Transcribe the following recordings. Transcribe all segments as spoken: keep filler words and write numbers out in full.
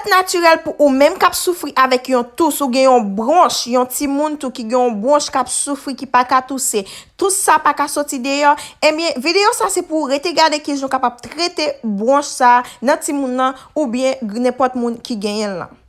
Natirèl pou ou menm k ap soufri avèk yon tous, ou gen yon bwonch, yon timoun tou ki gen yon bwonch k ap soufri, ki pa ka touse, tous sa pa ka soti deyò, ebyen, videyo sa se pou ou rete gade kijan w kapab trete bwonch sa nan timoun nan oubyen nenpòt moun ki genyen l lan.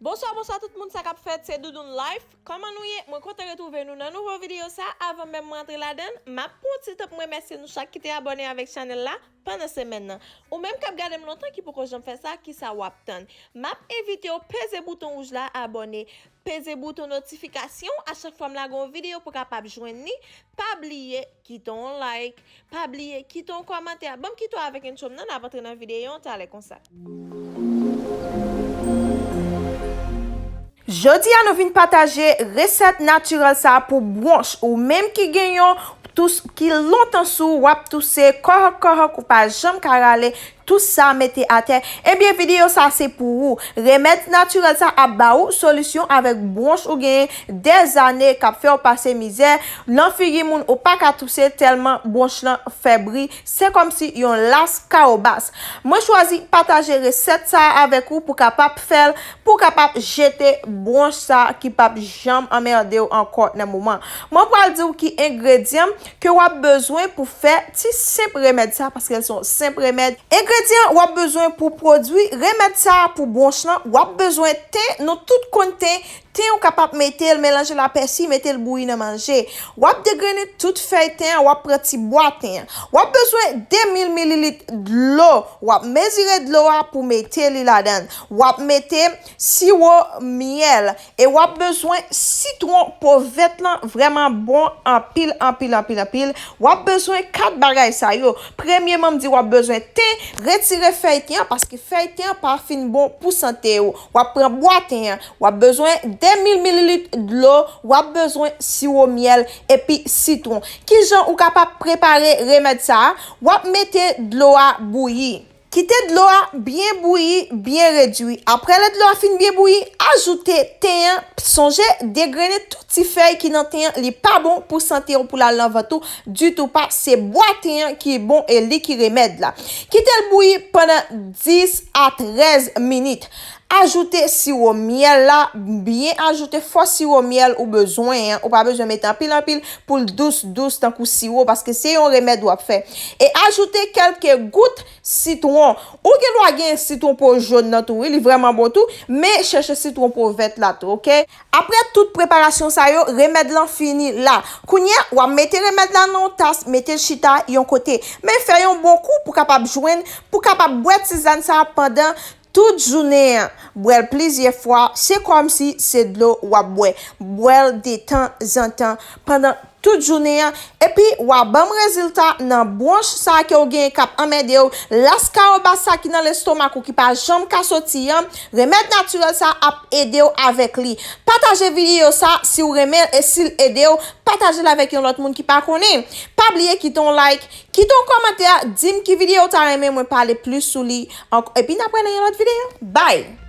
Bonswa, bonswa tout moun, sa k ap fèt? Se Doudoune Life. Kòman nou ye? Mwen kontan retwouve nou nan nouvo videyo sa. Avan menm mwen antre ladan l, m ap pran yon ti tan pou m remèsye nou chak ki te abòne avèk chanèl la pandan semèn nan. Ou menm k ap gade m lontan ki poko janm fè sa, kisa w ap tann? M ap envite w peze bouton wouj la, abòne, peze bouton notifikasyon a chak fwa m lage yon videyo pou w kapab jwenn li. Pa bliye kite yon like, pa bliye kite yon kòmantè. Ban m kite w avèk intro m nan, n ap antre nan videyo an talè konsa. Jodi a, nou vin pataje resèt natirèl sa pou bwonch. Ou menm ki gen yon tous ki lontan sou ou, w ap touse, kòhòk, kòhòk, ou pa janm ka rale, tous sa mete atè. Ebyen, videyo sa se pou ou. Remèd natirèl sa ap ba ou solisyon avèk bwonch ou genyen dèzane k ap fè w pase mizè. Nan figi moun ou pa ka touse tèlman bwonch lan fè bri. Se kòmsi yon las kawobas. Mwen chwazi pataje resèt sa a avèk ou pou kapab fè l, pou kapab jete bwonch sa ki p ap janm anmède w ankò nan moman. Mwen pral di w ki engredyan ke w ap bezwen pou fè ti senp remèd sa, paske l se yon senp remèd. Engredyan w ap bezwen pou pwodui remèd sa pou bwonch lan, w ap bezwen ten, nou tout konn ten, ten ou kapab mete l, melanje l a pèsi, mete l bouyi nan manje. W ap degrennen tout fèy ten an, w ap pran ti bwa ten an. W ap bezwen de mil mililit dlo, w ap mezire dlo a pou mete li ladan l. W ap mete siwo myèl e w ap bezwen sitwon. Po vèt lan vrèman bon anpil, anpil, anpil, anpil. W ap bezwen kat bagay sa yo. Premyeman, m di w ap bezwen ten, retire fèy ten an, paske fèy ten an pa fin bon pou sante w. W ap pran bwa ten an, w ap bezwen de mil mililit dlo, w ap bezwen siwo myèl epi sitwon. Kijan ou kapab prepare remèd sa a? W ap mete dlo a bouyi. Kite dlo a byen bouyi, byen redui. Apre lè dlo a fin byen bouyi, ajoute ten an. Sonje, degrennen tout ti fèy ki nan ten an, li pa bon pou sante w, pou l al nan vant ou ditou pa. Se bwa ten an ki bon e li ki remèd la. Kite l bouyi pandan dis a trèz minit. Ajoute siwo myèl la, byen ajoute, fò siwo myèl ou bezwen an, ou pa bezwen mete anpil anpil pou l dous dous tankou siwo, paske se yon remèd w ap fè. E ajoute kèlke gout sitwon. Ou gen dwa gen sitwon po jòn nan tou, wi, li vrèman bon tou, men chèche sitwon po vèt la tou, oke? Apre tout preparasyon sa yo, remèd lan fini la. Kounye a, w ap mete remèd la nan yon tas, mete l chita yon kote. Men fè yon bon kou pou kapab jwenn, pou kapab bwè tizàn sa a pandan tout jounen an. Bwè l plizyè fwa, se kòmsi se dlo w ap bwè. Bwè l detanzantan pandan tout jounen an. Epi, w a ban m rezilta nan bwonch sa a ke w genyen k ap anmède w, las kawobas sa ki nan lestomak ou ki pa janm ka soti an. Remèd natirèl sa ap ede w avèk li. Pataje videyo sa si w renmen l e si l ede w, pataje l avèk yon lòt moun ki pa konnen. Pa bliye kite yon like, kite yon kòmantè, di m ki videyo w ta renmen mwen pale plis sou li ankò. Epi n ap wè nan yon lòt videyo. Bye!